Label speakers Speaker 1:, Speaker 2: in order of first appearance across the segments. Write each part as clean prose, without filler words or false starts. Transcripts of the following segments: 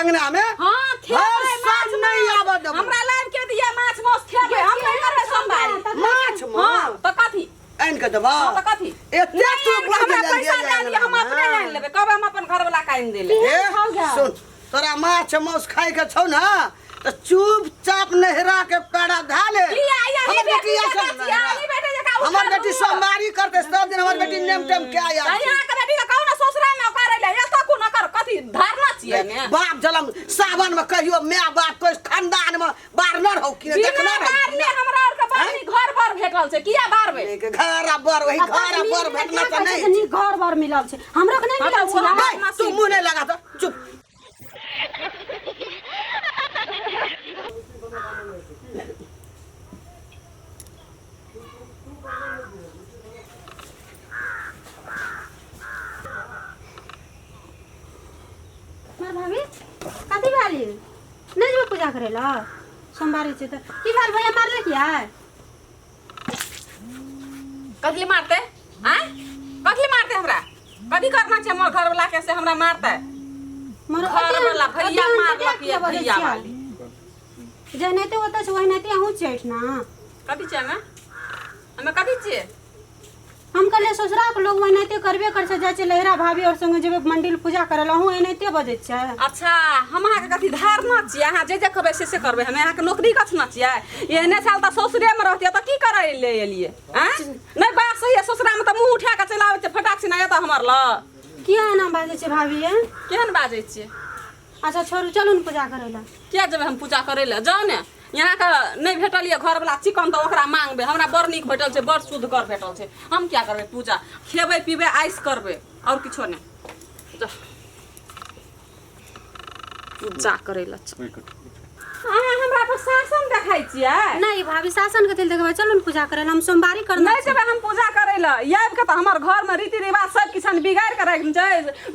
Speaker 1: अंगना में
Speaker 2: हां खेबै
Speaker 1: भरि
Speaker 2: माछ
Speaker 1: साल नहि आबऽ देबौ।
Speaker 2: हमरा लाइब के दिया माछ माउस खेबै हम नहीं करबै सोमवारी
Speaker 1: माछ
Speaker 2: हां
Speaker 1: माउस
Speaker 2: तऽ कथी
Speaker 1: आनि कऽ देबौ
Speaker 2: हां तऽ कथी
Speaker 1: एते
Speaker 2: नहीं
Speaker 1: तू
Speaker 2: आनि कऽ हमरा
Speaker 1: बुझि
Speaker 2: पैसा
Speaker 1: लेलियै
Speaker 2: दए दिअ हम
Speaker 1: अंगना
Speaker 2: अपने
Speaker 1: में।
Speaker 2: आनि लेबै कहबै हम अपन घरवला के आनि देले
Speaker 1: हे
Speaker 3: खाउ गे।
Speaker 1: सुन तोरा माछ माउस खाय के छौ ना तऽ चुपचाप नहिरा के पैरा धए ले
Speaker 2: किया या
Speaker 1: हमर
Speaker 2: बेटी
Speaker 1: बेटी
Speaker 2: जकाँ
Speaker 1: आयल
Speaker 2: छियै,
Speaker 1: छै
Speaker 2: ई बेटी जकाँ
Speaker 1: हमर
Speaker 2: उठल
Speaker 1: बेटी
Speaker 2: रहू।
Speaker 1: सोमवारी करतै सब दिन हमर बेटी नेम टेम के आयल
Speaker 2: तऽ
Speaker 1: छै।
Speaker 2: यहाँ के बेटी के कहू ने ससुरा में करै ले एतऽ कोना कर कथी धारणा छियै ने
Speaker 1: बाप जलम सावन में कहियो माय बाप कोई खानदान में बारनर हो कि
Speaker 2: बिना
Speaker 1: देखना रहो कि
Speaker 2: बारने हमरा आर के बड़ नीक घर बर भेटल छै किया बारबै
Speaker 1: नहीं? घर आ बर वही घर आ बर भेटना तऽ नहीं
Speaker 3: नीक घर बर मिलल छै हमरो के नहीं
Speaker 2: हाँ,
Speaker 3: मिलल
Speaker 2: तऽ
Speaker 3: छै
Speaker 2: ओ
Speaker 1: नहीं, तू मुंह नहीं लगा तो चुप
Speaker 3: मार भाभी कथी भेल ई? नहि जेबै पूजा करै लए सोमवारी छै तऽ की भेल भैया मारले किया
Speaker 2: कथी ले मारते आँय कथी ले मारते हमरा कथी करना छै हमर घरवला के से हमरा मारते
Speaker 3: मर
Speaker 2: घरवला भैया मारलक ये भैया वाली
Speaker 3: जेनाहिते ओतऽ छै ओहिनाहिते अहूँ छियै ना
Speaker 2: कथी छियै हमे हमे कथी छियै
Speaker 3: हम कहलियै ससुराके लोग ओनाहिते करबे करै छै जाइ छै लहिरा भाभी आओर संगे जेबै मंदिर पूजा करै लए अहूँ एनाहिते बजै छियै
Speaker 2: अच्छा हम अहाँके कथी धारणा छियै अहाँ जे जे कहबै से से करबै हमे अहाँके नौकरी कथना छियै एहने साल तऽ ससुरेमे रहतियै तऽ की करै ले एलियै आँय नहि बात सही है ससुरामे तऽ मुँह उठा कऽ चलि आबै छै फटाक सिना एतऽ हमर लग
Speaker 3: किया एना बाजै छै भाभी ये
Speaker 2: केहन बाजै छियै
Speaker 3: अच्छा छोड़ू चलू ने पूजा करै लए
Speaker 2: किया जेबै हम पूजा करै लए जाउ ने यहाँके नहि भेटल यऽ घरवला चिकन तऽ ओकरा मांगबै हमरा बड़ नीक भेटल छै बड़ शुद्ध घर भेटल छै हम किया करबै पूजा खेबै पीबै आइस करबै आओर किछो नहि जा। पूजा करै लए चल। अहाँ हमरा पर शासन देखाइ छियै
Speaker 3: नहि भाभी शासन कथी लए देखबै चलू ने पूजा करै लए हम सोमवारी करना
Speaker 2: नहि जेबै हम पूजा करै लए आबि कऽ तऽ हमर घरमे रीति रिवाज सब किछु बिगाड़ि कऽ राखि छै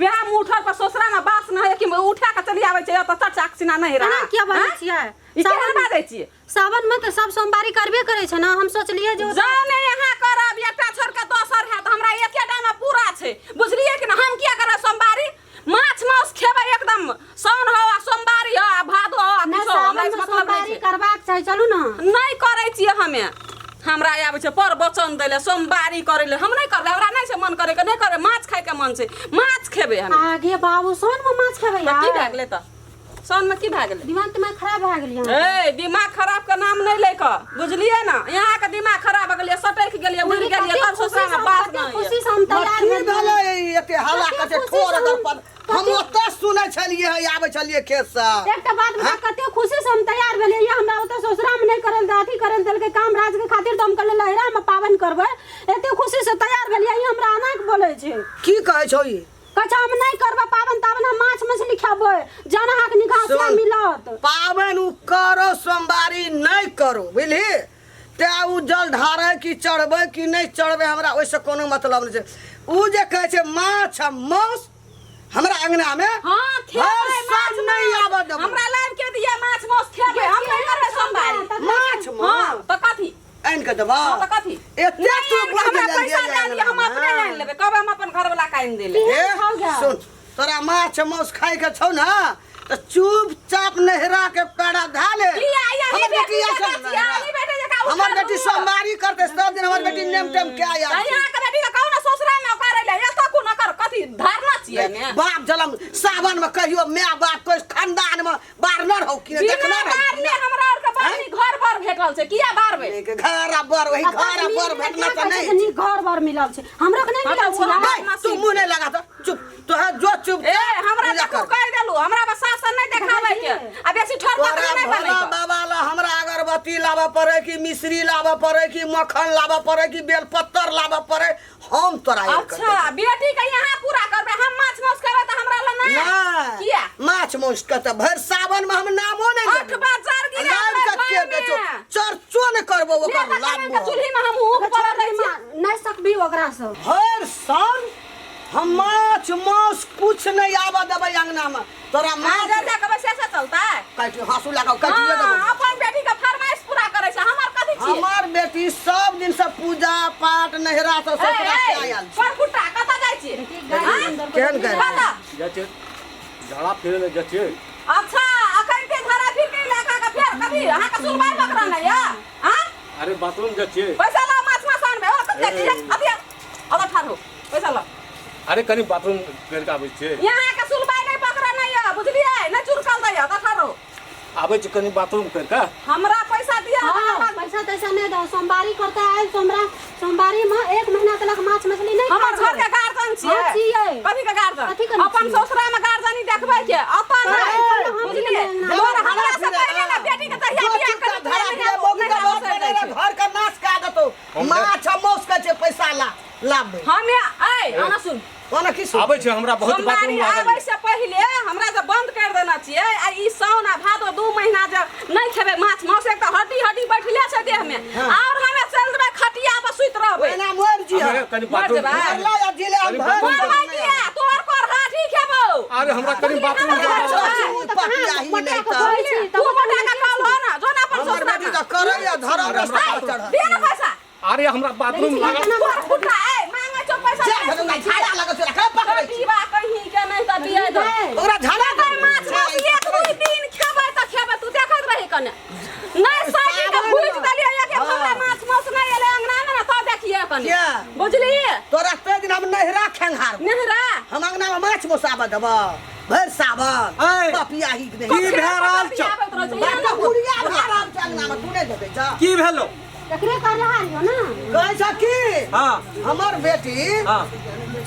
Speaker 2: वएह मुँह उठल पर ससुरामे बास नहि होइए कि उठा कऽ चलि आबै छै एतऽ चट सीना नहि
Speaker 3: एना
Speaker 2: रहा
Speaker 3: किया बाजै छियै
Speaker 2: ई केहन
Speaker 3: सावन
Speaker 2: बाजै छियै
Speaker 3: सावन में तऽ सब सोमवारी करबे करै छै ने हम सोचलियै जे
Speaker 2: जाउ ने यहाँ करब एकटा छोड़ कऽ दोसर हैत हमरा एकेटा मे पूरा छै बुझलियै कि ना हम किया करब सोमवारी माछ माउस खेबै एकदम साउन हो आ सोमवारी हो आ भादो हो आ
Speaker 3: नहि
Speaker 2: किछो हमरा
Speaker 3: सावन
Speaker 2: एहिसँ
Speaker 3: में
Speaker 2: मतलब नहि
Speaker 3: सोमवारी
Speaker 2: छै
Speaker 3: करबाक चाही चलू ने
Speaker 2: नहि करै छियै हमे हमरा आबै छै पर वचन दै लए सोमवारी करै लए हम नहि करबै हमरा नहि छै मन करै के नहि करबै माछ खाइके मन छै माछ खेबै हम
Speaker 3: आगे बाबू सावन में माछ खेबै
Speaker 2: तऽ की
Speaker 3: यार
Speaker 2: भए गेलै तऽ साउनमे की भए गेलै
Speaker 3: दिमाग तिमाग खराब भए गेल यहाँ
Speaker 2: ए दिमाग खराब के नाम नहि ले के बुझलियै ने यहाँ के दिमाग खराब भए गेलियै सटकि गेलियै उड़ि गेलियै तब ससुरा में बात नहि
Speaker 3: खुशी से हम तैयार
Speaker 1: की
Speaker 3: भेलियै।
Speaker 1: भेलै ई एते हल्ला
Speaker 3: कते
Speaker 1: कते
Speaker 3: खुशी
Speaker 1: ठोर
Speaker 3: से
Speaker 1: अगर
Speaker 3: हम-
Speaker 1: पर हम ओतऽ सुनै छलियै है आबै छलियै खेतसँ
Speaker 3: एकटा बात बता कते खुशी से हम तैयार भेलियै ये हमरा ओतऽ ससुरा में नहि करल अथी करल देलकै काम राज के खातिर तऽ हम कहलियै लहरा में पाबनि करबै एते खुशी से तैयार भेलियै ई हमरा एना के बोलै छै
Speaker 1: की कहै छौ ई
Speaker 3: कहै छै हम नहि करबै पाबनि ताबनि हम माछ मछली खेबै जहन अहाँके निकाह से
Speaker 1: सुन।
Speaker 3: मिलत
Speaker 1: पाबनि उ करो सोमवारी नहि करो बुझली तेँ उ जल ढारै कि चढ़बै कि नहि चढ़बै हमरा ओहिसँ कोनो मतलब नहि छै उ जे कहै छै माछ आ मांस हमरा अंगनामे
Speaker 2: हाँ खेबै
Speaker 1: भरि
Speaker 2: माछ
Speaker 1: साल नहि आबऽ देबौ
Speaker 2: हमरा लाइब के दिया माछ माउस खेबै हम नहि करबै सोमवारी
Speaker 1: माछ
Speaker 2: हाँ
Speaker 1: मांस
Speaker 2: तऽ कथी
Speaker 1: आनि कऽ देबौ
Speaker 2: हाँ तऽ कथी
Speaker 1: एते
Speaker 2: नहि
Speaker 1: तू
Speaker 2: आनि कऽ हमरा
Speaker 1: बुझि
Speaker 2: पैसा
Speaker 1: लेलियै
Speaker 2: दए दिअ हम अपने
Speaker 1: अंगनामे।
Speaker 2: आनि लेबै कहबै हम अपन घरवला के आनि देले
Speaker 1: हे
Speaker 3: खाउ गे।
Speaker 1: सुन तोरा माछ माउस खाय के छौ ना तऽ चुपचाप नहिरा के पैरा धए ले
Speaker 2: किया या
Speaker 1: हमर
Speaker 2: बेटी
Speaker 1: बेटी आयल
Speaker 2: जकाँ
Speaker 1: छै
Speaker 2: छियै,
Speaker 1: नहिरा।
Speaker 2: ई बेटी जकाँ उठल
Speaker 1: हमर बेटी
Speaker 2: रहू।
Speaker 1: सोमवारी करतै सब दिन हमर बेटी नेम टेम के आयल
Speaker 2: तऽ
Speaker 1: छै।
Speaker 2: यहाँ के बेटी के कहू ने ससुरा में करै ले एतऽ कोना कर कथी धारणा छियै ने
Speaker 1: बाप जलम सावन में कहियो माय बाप कोई खानदान में बारनर हो कि
Speaker 2: बिना
Speaker 1: देखना रहो
Speaker 2: बारने हमरा आर के बड़ नीक घर बर भेटल छै किया बारबै
Speaker 1: घर आ बर वही घर आ बर भेटना तऽ नहीं
Speaker 3: नीक घर बर मिलल छै हमरो के नहीं
Speaker 2: हाँ,
Speaker 3: मिलल
Speaker 2: तऽ
Speaker 3: छै
Speaker 2: ओ
Speaker 3: यार।
Speaker 1: नहीं, तू मुंह नहीं लगा तो चुप तो है जो चुप
Speaker 2: ए हमरा
Speaker 1: पूजा
Speaker 2: तऽ
Speaker 1: कर।
Speaker 2: कहि देलू हमरा बस शासन नहीं देखाबै के आ बेसी ठोर
Speaker 1: तोरा
Speaker 2: पकड़े नहीं
Speaker 1: भोला
Speaker 2: बनै के
Speaker 1: बाबा ला हमरा अगरबत्ती लाबऽ पड़े कि मिश्री लाबऽ पड़े कि मक्खन लाबऽ पड़े कि बेलपत्तर लाबऽ पड़े हम तोरा एक कर
Speaker 2: अच्छा बेटी के यहाँ पूरा करबै हम माछ माउस खेबै तऽ हमरा लग
Speaker 1: देबौ।
Speaker 2: नहीं किया
Speaker 1: नहि माछ माउस के तऽ भरि सावन में हम नामो नहि
Speaker 2: आठ
Speaker 1: लेबै।
Speaker 2: बाजार गिरा
Speaker 1: लाबि कऽ के बेचो चर्चो नहि करबो ओकर लाबो
Speaker 2: चूल्ही में हम ऊख पड़ल रहै छी
Speaker 3: नहीं सकबी ओकरा से
Speaker 1: भरि साल हम माछ माउस कुछ नहि आबऽ देबै अंगना में तोरा
Speaker 2: माँ
Speaker 1: माछ
Speaker 2: जे जे कहबै से से चलतै
Speaker 1: काटि हाँसू लगाओ काटिए
Speaker 2: हाँ,
Speaker 1: देबो
Speaker 2: अपन बेटी के फरमाइश पूरा करै छै हमर कथी छियै
Speaker 1: हमर बेटी सब दिन से पूजा पाठ नहिरा से
Speaker 2: ए,
Speaker 1: ससुरा
Speaker 2: ए,
Speaker 1: से आयल छै
Speaker 2: परफुटा कतऽ जाइ छियै
Speaker 1: केहन गाय
Speaker 2: कतऽ
Speaker 4: जाइ छियै। झाड़ा फिरे ले जाइ छियै।
Speaker 2: अच्छा, अखन ते झाड़ा फिर के इलाका के फेर कभी अहाँ के सुनवाई बकरा नहीं या? हाँ?
Speaker 4: अरे बाथरूम जाइ छियै।
Speaker 2: पैसा लाओ, माछ माछ आनबे। ओ कते छी? अभी अब ठाढ़ हो, पैसा लाओ।
Speaker 4: अरे कनी बाथरूम कर के आबै छियै।
Speaker 2: यहाँ के सुनवाई नहीं पकड़ा नहीं है, बुझलिए? नहीं चुरकल दैया त ठाढ़ हो।
Speaker 4: आबै छी कनी बाथरूम कर के।
Speaker 2: हमरा पैसा दिया।
Speaker 3: हाँ, पैसा तैसा नहीं दो। सोमवारी करते आए, सोमरा सोमवारी में एक महीना तक माछ मछली नहीं
Speaker 2: हमर
Speaker 3: खाइ
Speaker 2: घर के गार्जियन छियै।
Speaker 3: हाँ, छियै।
Speaker 2: कथी के गार्जियन?
Speaker 3: कथी के
Speaker 2: अपन
Speaker 3: छियै?
Speaker 2: ससुरा में गार्जियनी देखबै के अपन
Speaker 3: अरे,
Speaker 2: नहीं,
Speaker 3: हम
Speaker 2: बुझलिए?
Speaker 3: नहि।
Speaker 2: तोर हमरा से पहिले ना बेटी के तहिया
Speaker 1: जो
Speaker 2: बियाह
Speaker 1: चिंता
Speaker 2: कर
Speaker 1: धरा दिया, मौगी के बाप के नहीं रह, घर का नाश कए देतौ। माछ आ माउस कहै छै पैसा ला लाबबै।
Speaker 2: हम ऐ आना सुन।
Speaker 1: कोना की सुन?
Speaker 4: आबै छै, हमरा बहुत
Speaker 2: सोमवारी
Speaker 4: बाथरूम लागल
Speaker 2: आबै से पहिले हमरा जे बंद कर देना छियै आ ई साउन आ भादो 2 महीना जे नहीं खेबै माछ मांस, एक तऽ हड्डी हड्डी बैठले छै देह में। और हमे चल देबै खटिया पर सुति रहबै।
Speaker 1: ओहिना मरि जिह।
Speaker 4: अरे कनी
Speaker 2: मर
Speaker 4: बाथरूम
Speaker 2: जेबै।
Speaker 1: मरला या जिले हम
Speaker 4: अरे
Speaker 1: भरि
Speaker 4: बाथरूम
Speaker 2: मरबै किया? तोहर पर हाथी खेबौ।
Speaker 4: अरे हमरा कनी बाथरूम
Speaker 2: हमरा
Speaker 4: लागल।
Speaker 2: छोड़।
Speaker 3: तऽ कहाँ
Speaker 1: पटिया ही
Speaker 3: मोटा
Speaker 1: नहि
Speaker 3: के
Speaker 1: तऽ।
Speaker 3: कहै छी,
Speaker 2: तू मोटा के कहलहो ना, जो ना अपन
Speaker 1: हमर
Speaker 2: ससुरा
Speaker 1: बेटी
Speaker 2: में।
Speaker 1: तऽ करैया धरम रस्ता पर चढ़ल।
Speaker 2: दे ना पैसा।
Speaker 4: अरे हमरा बाथरूम लागल।
Speaker 2: तोहर फुटा ए मांगे छौ पैसा।
Speaker 1: जा भगवान झाड़ा लगल छै, रखा पकड़ै छी।
Speaker 2: पीबा कहीं के नहीं तऽ दिए दो।
Speaker 1: ओकरा झाड़ा
Speaker 2: खेबै माछ मांस एक दू दिन खेबै तऽ खेबै, तू देखैत रही कने। नहीं साइकिल के भुजि देलियै एक एक हमरा माछ मांस नहीं एलै अंगना में ना, तऽ देखिए कने।
Speaker 1: किया?
Speaker 2: बुझलियै?
Speaker 1: तोरा ते दिन हम नहिरा खेंघार।
Speaker 2: नेहरा
Speaker 1: हम अंगना में माछ मांस आबऽ देबऽ भरि सावन?
Speaker 5: ऐ।
Speaker 1: पपिया ही
Speaker 5: की
Speaker 1: नहीं
Speaker 5: भए रहल छौ?
Speaker 1: बाप बुढ़िया भए रहल छै अंगना में, तू नहि देखै छह?
Speaker 5: की भेलो?
Speaker 3: तकरे कर रहा हो ना।
Speaker 1: कहै छ की
Speaker 5: हाँ।
Speaker 1: हमर बेटी
Speaker 5: हाँ।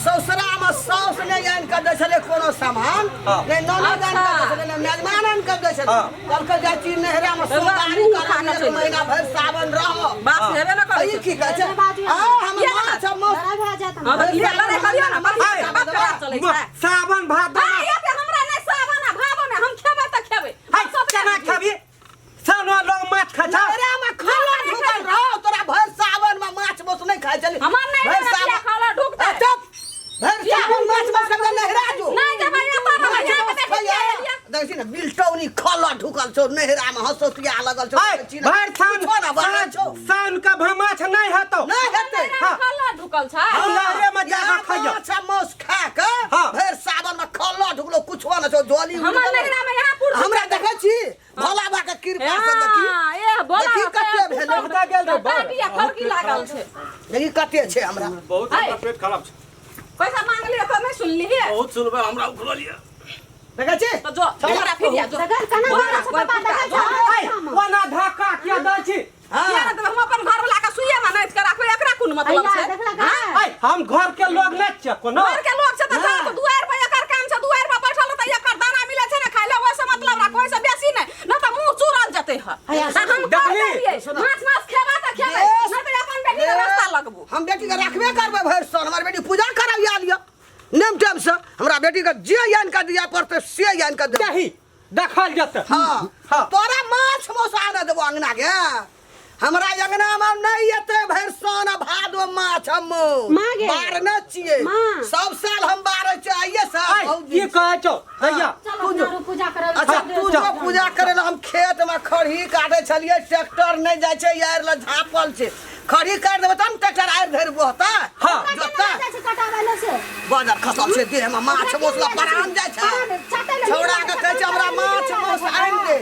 Speaker 1: ससुरा में साउस नहि आनि कऽ दै छलै कोनो सामान।
Speaker 5: हाँ।
Speaker 1: नहि ननद आनि कऽ दै छलै, नहि मेजमान आनि कऽ दै छलै।
Speaker 5: हाँ।
Speaker 1: कहलकै जाइ छी नैहरा में सोमवारी
Speaker 2: मुँह खा
Speaker 1: करब,
Speaker 2: कऽ
Speaker 1: एक
Speaker 2: चलि
Speaker 1: महीना भरि सावन रहब।
Speaker 2: बात हेबे न करै
Speaker 1: ई की कहै छै?
Speaker 3: बाजू।
Speaker 1: आ हम माछ आ माउस
Speaker 3: लड़ाइ भए जायत
Speaker 2: हँ
Speaker 3: हमरा।
Speaker 2: तऽ इहे लड़ाइ करियौ ने, बढ़िआँ बात करा चलै छै।
Speaker 5: सावन भादो
Speaker 2: हाँ, ये हमरा नहि सावन आ भादो नहि, हम खेबै तऽ खेबै।
Speaker 5: है केना खेबी? सावन लोग माछ खा छा।
Speaker 1: नैहरा में खाना ढुकल रहो तोरा, भरि सावन में माछ माउस नहि खाइ छली।
Speaker 2: हमर नहि
Speaker 1: भरि
Speaker 2: रहै
Speaker 1: सावन
Speaker 2: बिया खाला ढुकतै।
Speaker 1: आ, चुप। भरि सावन माछ माउस खेबै, नैहरा जो।
Speaker 2: नहि जेबै, एतऽ रहबै,
Speaker 1: माछ
Speaker 2: यहाँ
Speaker 1: माउस
Speaker 2: के देखै
Speaker 1: खइहे।
Speaker 2: छियै।
Speaker 1: देखै छी ने बिलटौनी खल ढुकल छौ नैहरा में, हंसोतिया लगल छौ।
Speaker 5: है
Speaker 1: देखै छी ने,
Speaker 5: भरि सावन
Speaker 1: कुछो ना बनै छौ।
Speaker 5: सावन का भा माछ नहीं हेतौ।
Speaker 1: नहि हेतै।
Speaker 5: हाँ।
Speaker 2: खाला ढुकल छै।
Speaker 5: हाँ। नहरे में जाके
Speaker 1: यहाँ
Speaker 5: खइयो।
Speaker 1: माछ आ माउस खा के
Speaker 5: हाँ।
Speaker 1: भरि सावन में खल ढुकलो, कुछो ना छौ, झोली उड़ि
Speaker 2: हमर
Speaker 1: गेलौ।
Speaker 2: नैहरा में यहाँ पुर
Speaker 1: हमरा देखै छी भोला बा के कृपा से देखी।
Speaker 2: हाँ, ए भोला
Speaker 1: देखी
Speaker 2: बाबा
Speaker 1: कते भेलै।
Speaker 5: कतऽ गेल रे बड़?
Speaker 2: बिया खड़की लागल छै।
Speaker 1: देखी कते छै हमरा।
Speaker 4: बहुत हमरा पेट खराब छै।
Speaker 2: पैसा मांगलियै तऽ नहि सुनलियै।
Speaker 4: बहुत सुनबै, हमरा उखड़ल यऽ।
Speaker 1: देखै छी।
Speaker 2: तऽ जो हमरा फिर जो।
Speaker 3: देखल केना
Speaker 2: बोला
Speaker 3: मारै छै पापा, देखै
Speaker 2: जो।
Speaker 3: छै?
Speaker 5: है ओना धक्का किया दै छी?
Speaker 1: हाँ।
Speaker 2: किया नहि देबै? हम अपन घर वाला के सुइए में नाचि के राखबै, एकरा कोन मतलब
Speaker 3: अइया,
Speaker 2: छै?
Speaker 3: देखलक है?
Speaker 5: है हम घर के लोग नहि छियै कोनो।
Speaker 2: घर के लोग छै तऽ जा तऽ दुआरि पर एकर काम छै, दुआरि पर बैठल रहतै, एकर दाना मिलै छै ने खाय लए, ओहिसँ मतलब राख, ओहिसँ बेसी नहि, नहि तऽ मुँह चूरल जेतै ह।
Speaker 3: हैया,
Speaker 2: आ हम कह
Speaker 5: देखली?
Speaker 2: देलियै, माछ मांस खेबै तऽ खेबै,
Speaker 1: बेस।
Speaker 2: नहि तऽ अपन बेटी के रास्ता लगबू।
Speaker 1: हम बेटी के राखबे करबै भरि साल। हमर बेटी पूजा करब आयल यऽ नेम टाइम से। हमरा बेटी के जे आनि कऽ दिअ पड़तै से आनि कऽ देबै।
Speaker 5: दही देखल जेतै।
Speaker 1: हाँ।
Speaker 5: हाँ।
Speaker 1: तोरा माछ मांस आने देबो अंगना के? हमरा अंगना में नहीं एते भरि सावन आ भादो माछ। हम
Speaker 3: माँ गे।
Speaker 1: बारने छियै।
Speaker 3: माँ।
Speaker 1: सब साल हम बारै छियै, आइये से
Speaker 5: है
Speaker 1: बहुत
Speaker 5: की
Speaker 1: दिन से।
Speaker 5: कहै छौ भैया?
Speaker 3: चल अपना आरो पूजा करल।
Speaker 1: अच्छा, तू जो पूजा करे ला। हम खेत में खरही काटे छलियै, ट्रैक्टर नहीं जाइ छै, यार ला झापल छै। खरही काटि देबै तब ने ट्रैक्टर आरि धरि बोहतै।
Speaker 5: हाँ।
Speaker 1: जोततै।
Speaker 3: जाइ छै कटाबै लए से।
Speaker 1: बाजार खसल छै देह में, माछ मांस ला परान जाइ छै। छौड़ा के कहै छै हमरा माछ मांस आनि दे।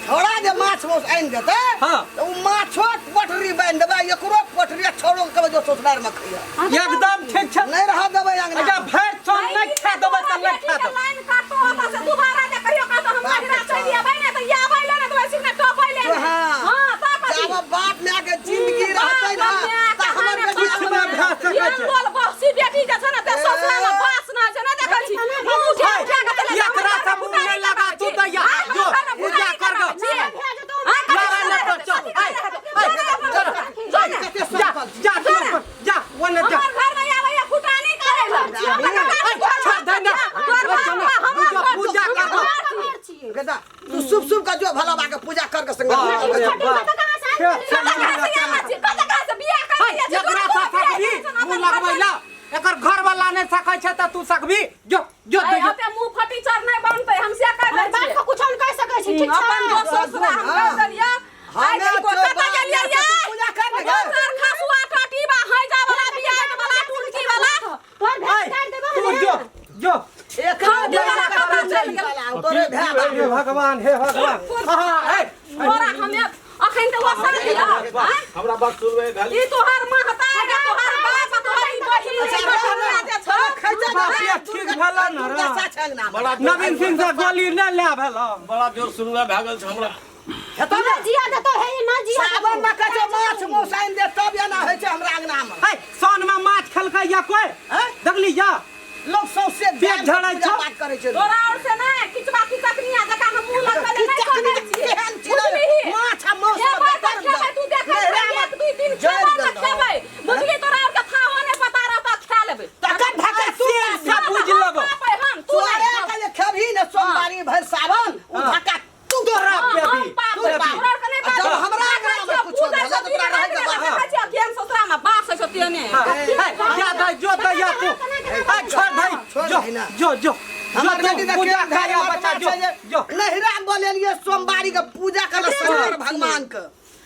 Speaker 1: छौड़ा जे माछ मांस आनि देतै
Speaker 5: हाँ।
Speaker 1: तऽ ओ माछो पटरी बान्हि देबै, एकरो पटरी आ छौड़ो के कहबै जो ससुरार में खइया।
Speaker 5: एकदम ठीक छै।
Speaker 1: नहीं रह देबै अंगना।
Speaker 5: अच्छा, भरि साल नहि खा देबै तऽ नहि खा देबै।
Speaker 2: लाइन काटो ओतऽ से दुबारा जे कहियो कहतो हम नहिरा चलि अबै ने तऽ आबै ले ने तऽ वैसे ने टपै ले ने।
Speaker 1: हाँ।
Speaker 2: हाँ, तऽ कथी?
Speaker 1: जब बाप माय के जिंदगी रहतै ना तऽ हमर बेटी
Speaker 5: कुछ नहि भए सकै छै।
Speaker 2: बोल बहसी बेटी जे छै ने ते ससुरा में बास ना छै, ने देखै छी मुँह उठा उठा के चले जाय।
Speaker 5: एकरा से मुँह नहि लगा तू दैया, जो पूजा कर गो। लड़ाइ नहि कर, चल। ऐ, ऐ, चल।
Speaker 1: कते
Speaker 5: जा
Speaker 1: सकल
Speaker 5: जा तू अपन जा, ओने जा।
Speaker 2: हमर घर में आबै फुटानी करै ल।
Speaker 5: ऐ, छोड़ दे ना। पूजा पूजा कर गो।
Speaker 1: बेटा, तू शुभ शुभ का जो भला बा के पूजा कर के संग।
Speaker 5: एकरा सा सकबी मुँह लगबै ला? एकर घर वाला नहि सकै छै तऽ तू सकबी? जो जो दैया।
Speaker 2: मुँह फटी चर नहि बनतै, हम से कह दै
Speaker 3: बाप
Speaker 2: छियै।
Speaker 3: के कुछो नहि कहि सकै छी, ठीक छै?
Speaker 2: अपन जो ससुरा हम कह देलियै। आइ
Speaker 1: हमे
Speaker 2: देखो,
Speaker 1: छौ
Speaker 2: कतऽ
Speaker 1: बाप
Speaker 2: गेलियै
Speaker 1: माय के, तू
Speaker 2: यै?
Speaker 1: पूजा कर ने गे।
Speaker 2: दोसर खसुआ टटीबा हैजा वाला बियाह वाला टुनकी वाला
Speaker 3: तोहर
Speaker 5: ऐ,
Speaker 3: भेंट काटि देबौ
Speaker 5: तू
Speaker 3: हमे।
Speaker 5: जो जो।
Speaker 1: एकरा
Speaker 2: खाउ वाला कतऽ चलि गेल?
Speaker 1: माय बाप।
Speaker 5: हे भगवान, हे भगवान। आहा, ए,
Speaker 2: तोरा हमे अखन तऽ वसा दिया।
Speaker 4: हमरा बात सुनबै खाली।
Speaker 2: ई तोहर महतारी, तोहर बाप, तोहर ई बहिन, ई बहिन जे छौ।
Speaker 5: बाप रे, ठीक भेल ने रे।
Speaker 1: दुर्दशा छै अंगना मे।
Speaker 4: बड़ा
Speaker 5: नवीन सिंह से गोली नहि लए भेल।
Speaker 4: बड़ा जोर सुनला भए गेल छै हमरा।
Speaker 1: हेतौ ने?
Speaker 3: जिया देतो हे ना जिया।
Speaker 1: सावन मे कहै छै माछ मौस आनि दे, तब एना होइ छै हमरा अंगना मे।
Speaker 5: है, साउन में माछ खेलकै या कोई?
Speaker 1: हैं?
Speaker 5: देखली या
Speaker 1: लोग सौंसे
Speaker 5: पेट झड़ै
Speaker 1: पूजा
Speaker 5: छौ।
Speaker 1: पाठ करै छै।
Speaker 2: तोरा और से नहि किचबा किचकनिया जकाँ हम मुँह लगबै लए नहि
Speaker 1: किचकनी
Speaker 2: कहै छियै।
Speaker 1: केहन छियै?
Speaker 2: बुझलिही?
Speaker 1: माछ आ माउस
Speaker 2: खेबै
Speaker 1: मे
Speaker 2: तऽ
Speaker 1: बेतर
Speaker 2: खेबै, तू देखै
Speaker 1: नैहरा
Speaker 2: छही,
Speaker 1: मे
Speaker 2: एक दुई दिन
Speaker 1: जरि
Speaker 2: खेबै तऽ
Speaker 1: गेल।
Speaker 2: खेबै। बुझलिही, तोरा और के थाहो नहि पता रहतौ, खा लेबै।
Speaker 1: तखन धक्का तू
Speaker 5: से सब बुझ लेबो।
Speaker 2: बाप है हम, तू
Speaker 1: तोरे
Speaker 2: नहि।
Speaker 1: के जे खेबही ने सोमवारी भरि सावन, उ धक्का तू
Speaker 5: तोरा
Speaker 2: हाँ,
Speaker 5: पे
Speaker 2: हम
Speaker 5: भी,
Speaker 2: पाप
Speaker 5: तोरा
Speaker 2: है,
Speaker 5: भी।
Speaker 2: तोरा के नहि
Speaker 1: आ जब
Speaker 2: पाप।
Speaker 1: हमरा
Speaker 2: देखै
Speaker 1: अंगना मे
Speaker 2: छियौ,
Speaker 1: कुछो
Speaker 2: पूजै
Speaker 1: भेलै तऽ
Speaker 2: छौ,
Speaker 1: तोरा रहै के
Speaker 2: देखै
Speaker 1: बात।
Speaker 2: छियौ, केहन ससुरामे बास होइ छौ तेहने।
Speaker 5: है, जा दाइ, जो दैया तू। है, छोड़ भाई,
Speaker 1: छोड़
Speaker 5: जो
Speaker 1: भाई ना।
Speaker 5: जो जो
Speaker 1: हमर
Speaker 5: जो
Speaker 1: बेटी
Speaker 5: तू
Speaker 1: तऽ
Speaker 5: पूजा
Speaker 1: केहन
Speaker 5: कर
Speaker 1: धर्म
Speaker 5: बच्चा, जो
Speaker 1: छै जे
Speaker 5: जो
Speaker 1: नैहरा बोलेलियै सोमवारी के पूजा करल शंकर भगवान के।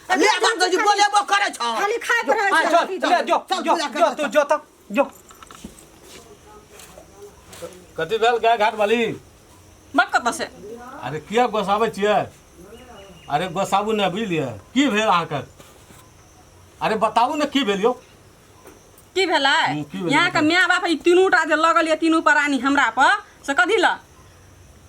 Speaker 1: ले बाप जी बोलेबो करै छौ।
Speaker 3: खाली खाय पर रहै
Speaker 5: हाँ,
Speaker 3: छै।
Speaker 5: चल ले, जो
Speaker 1: चल,
Speaker 5: जो
Speaker 1: पूजा कर
Speaker 5: जो
Speaker 1: ले,
Speaker 5: तू जो तऽ जो।
Speaker 4: कथी भेल गाय घाट वाली?
Speaker 2: बक कतऽ से।
Speaker 4: अरे किया गोसाबै छियै? अरे गोसाबू ने, बुझलियै? की भेल अहाँके? अरे बताबू ने की भेल यौ?
Speaker 2: की भेलै?
Speaker 4: की भेलै?
Speaker 2: यहाँके माय बाप ई तीनू टा जे लगल यऽ तीनू प्राणी हमरा पर, से कथी लए?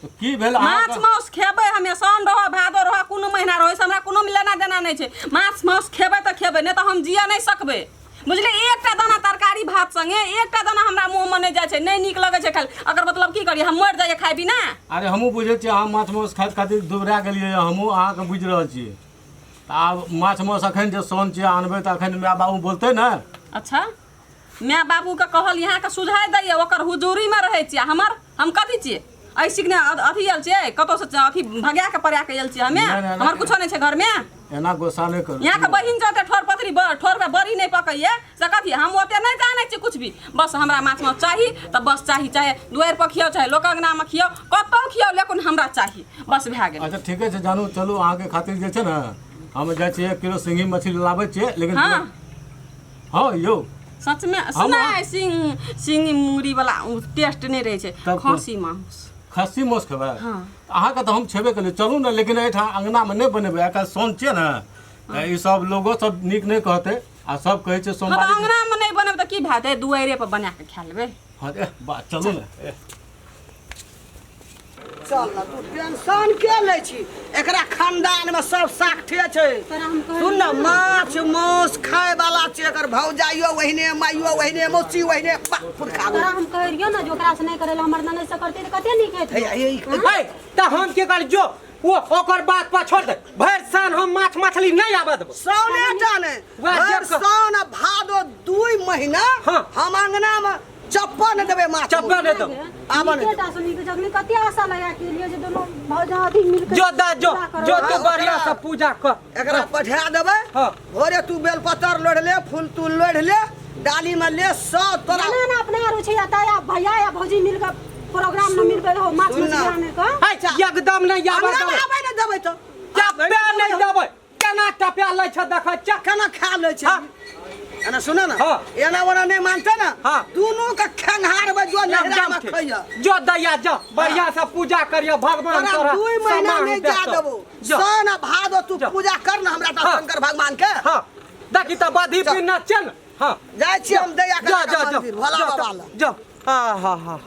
Speaker 4: तऽ की भेल
Speaker 2: माछ
Speaker 4: अहाँके?
Speaker 2: माउस खेबै हमे, साउन रहो भादो रहो कोनो महीना रहो, ओहिसँ हमरा कोनो लेना देना नहि छै। माछ माउस खेबै तऽ खेबै, नहि तऽ हम जिए नहि सकबै, बुझलियै? एकटा दाना तरकारी भात संगे एकटा दाना हमरा मुँहमे नहि जाइ छै, नहि नीक लगै छै खायल। अगर मतलब की करियै, हम मरि जाइए खाय बिना?
Speaker 4: अरे हमहूँ बुझै छियै, अहाँ माछ माउस खाइत खातिर दुबरा गेलियै। हमहूँ अहाँके बुझि रहल छियै। तऽ आब माछ माउस अखन जे सोन छियै आनबै तऽ अखन माय बाबू बोलतै ने।
Speaker 2: अच्छा, माय बाबूके कहल यहाँके सुझाइ दैए, ओकर हुजूरीमे रहै छियै। हमर हम कथी छियै? एहि सिखने अथी आयल छियै कतौसँ, अथी भगा कऽ पड़ा कऽ आयल छियै हमे?
Speaker 4: नहि, नहि,
Speaker 2: हमर कुछो नहि छै घरमे।
Speaker 4: एना गोस्सा नहि करू।
Speaker 2: यहाँके बहिन जते ठोर पथरी ठोर पे बड़ी नहि पकैये से कथी? हम ओते नहि जानै छी कुछ भी, बस हमरा माछ माछ चाही तऽ बस चाही। चाहे दुआरि पर खियाउ, चाहे लोक अंगनामे खियाउ, कतौ खियाउ, लेकिन हमरा चाही, बस भए गेल।
Speaker 4: अच्छा ठीके छै जानू, चलू अहाँके खातिर जे छै ने हम जाइ छियै 1 किलो सिंघी मछली लाबै छियै, लेकिन
Speaker 2: हाँ।
Speaker 4: हाँ यौ।
Speaker 2: सचमे सुनाय, सिंग सिंगी मुरी वाला टेस्ट नहि रहै छै।
Speaker 4: तब कोन?
Speaker 2: खसी मांस।
Speaker 4: खस्सी मांस खेबै?
Speaker 2: हाँ।
Speaker 4: अहाँके तऽ हम छेबे केलियै, चलू ने, लेकिन एहिठाम अङ्गनामे नहि बनेबै। आइ काल्हि सोन छियै ने, तऽ ई सब लोगो सब नीक नहि कहतै आ सब कहै छै
Speaker 2: हाँ, तऽ
Speaker 4: सोमवारी।
Speaker 2: अंगनामे नहि बनेबै तऽ की भए जेतै? दुआरे पर बना कऽ खा लेबै।
Speaker 4: हाँ, एह, बा चलू ने, एह।
Speaker 1: चल ना, तू टेंशन के लै छी? एकरा खानदान में सब साठे छै।
Speaker 3: तोरा हम कहै
Speaker 1: सुन ने, माछ मांस खाय वाला छै एकर भौजाइयो ओहिने, माइयो ओहिने, मौसी ओहिने, बा पुरखा।
Speaker 3: तोरा हम कहै रहियो ने जे ओकरा से नहि करै लए, हमर ननद से करतै तऽ कते नीक हेतै।
Speaker 1: हे, हे,
Speaker 5: है, तऽ हम की कर जो ओ ओकर बात पर छोड़ दे, भरि साल हम माछ मछली नहि आबऽ देबो।
Speaker 1: साउने टा नहि,
Speaker 5: वाह,
Speaker 1: भरि
Speaker 5: जब
Speaker 1: साउन आ भादो 2 महीना
Speaker 5: हाँ।
Speaker 1: हम अंगना में चप्पल नहि देबै माछ।
Speaker 5: चप्पल नहि देबै।
Speaker 1: आबऽ नहि
Speaker 3: नीके टा से नीक, जखनी कते आशा लगा के एलियै जे दुनू भौजा अथी मिल के
Speaker 5: जो दा जो
Speaker 3: पूजा करब।
Speaker 5: जो तू
Speaker 1: हाँ,
Speaker 5: बढ़िया
Speaker 1: ओकरा-
Speaker 5: से पूजा कर।
Speaker 1: एकरा पठा देबै।
Speaker 5: हाँ।
Speaker 1: भोरे तू बेलपत्र लोढ़ ले, फूल तूल लोढ़ ले, डाली में ले सब तोरा।
Speaker 3: ना ना, अपने आरो छै या ताया भैया या भौजी मिल के प्रोग्राम में मिल के हो माछ
Speaker 1: सुन ना।
Speaker 3: मछली आने का।
Speaker 5: है, एकदम नहि आबऽ
Speaker 1: अंगना में
Speaker 5: देबै।
Speaker 1: आबै नहि देबै तऽ
Speaker 5: चप्पे नहि देबै। केना टपा लै छ देखै छ।
Speaker 1: केना खा लै छै।
Speaker 5: हाँ।
Speaker 1: एना सुन ना,
Speaker 5: हाँ।
Speaker 1: एना ओना नहि मानते ना,
Speaker 5: हाँ।
Speaker 1: दुनू के खेंघारबै जो नैहरा
Speaker 5: एकदम
Speaker 1: में
Speaker 5: ठीक।
Speaker 1: खैया।
Speaker 5: जो दैया जो, बढ़िया से पूजा करियो, भगवान
Speaker 1: तोरा
Speaker 5: तोरा
Speaker 1: 2 महीना
Speaker 5: सामान
Speaker 1: नहि जा
Speaker 5: देतौ।
Speaker 1: देबो।
Speaker 5: जो।
Speaker 1: सावन आ भादो तू
Speaker 5: जो।
Speaker 1: पूजा कर ना हमरा
Speaker 5: हाँ।
Speaker 1: शंकर भगवान के।
Speaker 5: हाँ, देखी तऽ बधी
Speaker 1: चल।
Speaker 5: बिना चल। हाँ।
Speaker 1: जाइ छी हम दैया
Speaker 5: जो
Speaker 1: के
Speaker 5: जो जो
Speaker 1: मंदिर भोला
Speaker 5: जो
Speaker 1: बाबा लग।
Speaker 5: जो। हाँ हाँ हाँ।